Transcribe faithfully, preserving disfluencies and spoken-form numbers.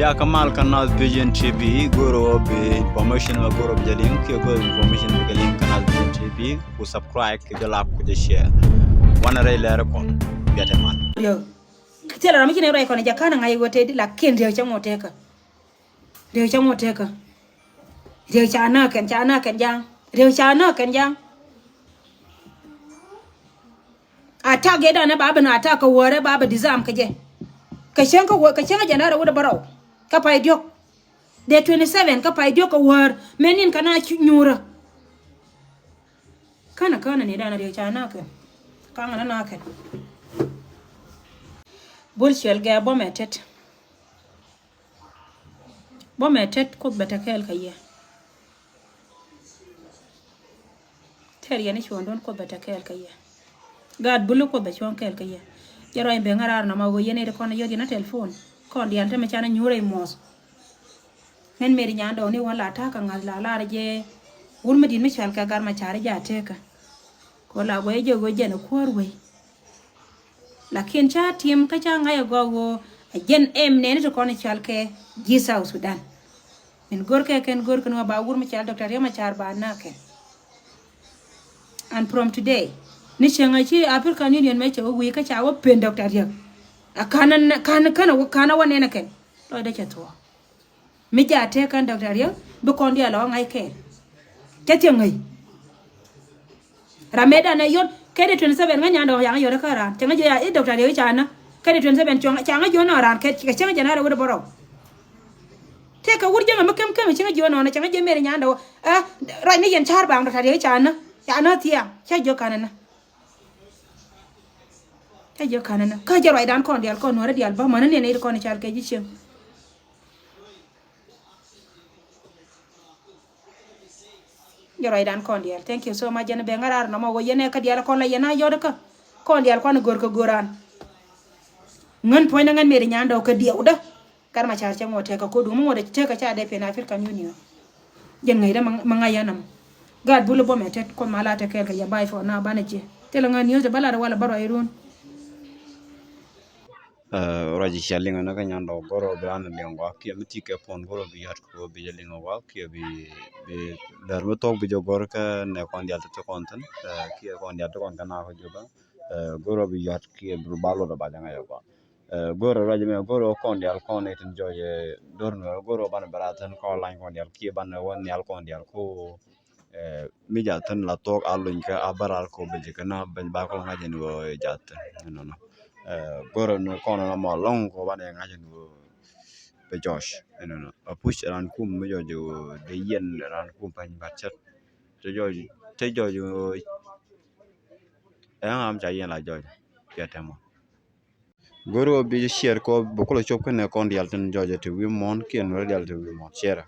Ya kamal kä Naath Vision T V, go̱o̱rä bi information mɛ go̱o̱rä bi jɛ liŋ, kiɛ go̱o̱rä information bi jɛ liŋ kä Naath Vision T V, ku subscribe, ku jɛ like, ku jɛ share. Wanɛ rɛy lɛr kɔn, biatɛ mal. Yo. Thilɛ ram mi ci nɛ ruac kɔn jɛ ka̱n ŋa̱c wä tëëdi, lakin riek cä ŋot tekä. Riek cä ŋot tekä. Riek ca näk kɛn, ca näk kɛn ja̱a̱ŋ. Riek ca näk kɛn ja̱a̱ŋ. Attack yɛ danɛ ba ben attack kɛ wäärɛ ba ben disarm kɛ jɛ. Kɛ cäŋ kɛ wä, kɛ cäŋ kɛ jɛ na rɛ wut ɛ bärɔw. Kä pay diɔ̱k. Dee twenty seven kä pay diɔ̱k kɛ wäär. Mɛ nin kɛ na cu nyuurä. Känɛ känɛ ni danɛ riek ca näk kɛn. Kaŋɛ na näk kɛn. Bul ciɛl gɛ bɔmɛ tet. Bɔmɛ tet Kuoth bɛ te kɛɛl kɛ yɛ. Tɛr yɛn i̱ cuɔ̱ɔ̱ŋdun Kuoth bɛ te kɛɛl kɛ yɛ. Gaat Bul Kuoth bɛ cuɔ̱ɔ̱ŋ kɛɛl kɛ yɛ. Jɛ ruac ben ŋa̱raar nɔmɔ ɣöö yɛn iti kɔn yɔt yɛn a telephone. Kɔn diaal te mɛ canɛ nyuur rɛy muɔth. Ŋän meri nyandɔɔŋni wä la ta̱a̱ kɛ ŋa̱th la lar jɛ. Wur mi di̱t mi cɔal kɛ gar ma ca̱ri jɛ a tekä. Kɛ la guɛy jɛ ɣöö jɛn ɛ kuäär wei. Lakin ca tim kä ca ŋa̱c ɛ gɔaa ɣöö ɛ jɛn ɛm nɛɛni ti kɔn i̱ cɔal kɛ ji̱ South Sudan. Min go̱rkɛ kɛn go̱rkɛ ni wä ba wur mi cɔal Doctor Riek Machar ba näk kɛn. And from today ni cieŋ a ci African Union mɛ cɛ wä wi̱i̱ kä ca wä pen Doctor Riek. A ka̱n a ka̱n ka̱n a wä nɛn ɛ kɛn lɔcdä cɛ thuɔ̱ɔ̱. Mi jaat tëë kän Doctor Riek bi kɔn diaal ɔ ŋa̱c kɛɛl. Cä thiäŋ ŋäc. Ram mëë danɛ yot kɛ di twenty seven ŋäc nyandɛ ɔ yaŋ yot kä raan cä ŋäc jɛ ya i̱ Doctor Riek ca nä kɛ di twenty seven cuɔ̱ŋ ca ŋäc jiɔn ɔ raan kɛ cä ŋäc jɛ na rɛ wut bä rɔw. Tëë kɛ wur jiäŋ mi kem kem cä ŋäc jiɔn ɔ nä cä ŋäc jɛ mëë di nyandɛ ɔ ɛ ruac ni yɛn ca̱r baŋ Doctor Riek ca nä ca nä thiaŋ cä jiök kanɛ nä. Cä jiök kanɛ nä kä jɛ ruacdan kɔn diaal kɔn nuɔ̱rä diaal bä mänä niɛn i̱ kɔn i̱ cal kɛ ji̱ cieŋ. Jɛ ruacdan kɔn diaal. Thank you so much. Jɛn bɛ ŋa̱raar nɔmɔ wä yɛn ɛ kä diaal kɔn la yɛn a yɔt kä kɔn diaal kɔn go̱r kä go̱ran. Ŋän puɔ̱ny na ŋän meri nyandɛ kä diɛw dä. Gat ma car cɛ ŋuɔt tɛk kä kodu mi ŋuɔt tɛk kä ca dee pen African Union. Jɛn ŋäc dä ma ŋa̱c yɛn nɔmɔ. Gat Bul bä mɛ tet kɔn ma la tɛ kɛɛl kɛ yɛ bay fɔ na banɛ jiɛ. Thilɛ ŋän news dɛ bä lat wala bä ruac run. Ruac i̱ cia liŋ ɛn kä nyandɛ ɔ go̱r ɔ bi ran liŋ ɔ wak kiɛ mi ti kɛ puɔn go̱r ɔ bi yɔt kɛ ɔ bi jɛ liŋ ɔ wak kiɛ bi bi lɛr mi thok bi jɛ go̱r kä nɛ kɔn dial ti kɔn thin kiɛ kɔn dial ti kɔn kä na kɔ jɛ bä go̱r ɔ bi yɔt kiɛ bi ba lot ɔ ba jɛ ŋa̱c ɔ gɔn. Go̱r ɔ ruac mɛ go̱r ɔ kɔn dial kɔn itin jɔc do̱r nuɛr go̱r ɔ banɛ bɛ ra thin kɔn lany kɔn dial kiɛ banɛ wä nial kɔn dial ko. Mi ja̱thin la thuɔ̱k a luny kä a bä ral ko bɛ ji̱ kä na bɛ ba kɔ ŋa̱c in wä ja̱thin inɔnɔ. Go̱rä ni kɔn na mɔ lɔŋ ko banɛ ŋa̱c in wä bɛ jɔc inɔnɔ. A puc ran kum mi jɔc wä de yɛn ran kum pany bat cät. Te jɔc te jɔc wä ɛŋ am ca yɛn la jɔc piɛ tɛmɔ. Go̱rä wä bi ciɛɛr kɔ bɛ kulɛ cop kɛnɛ kɔn dial tin jɔc ti wi̱i̱ muɔ̱n kiɛn wä dial ti wi̱i̱ muɔ̱n ciɛɛrä.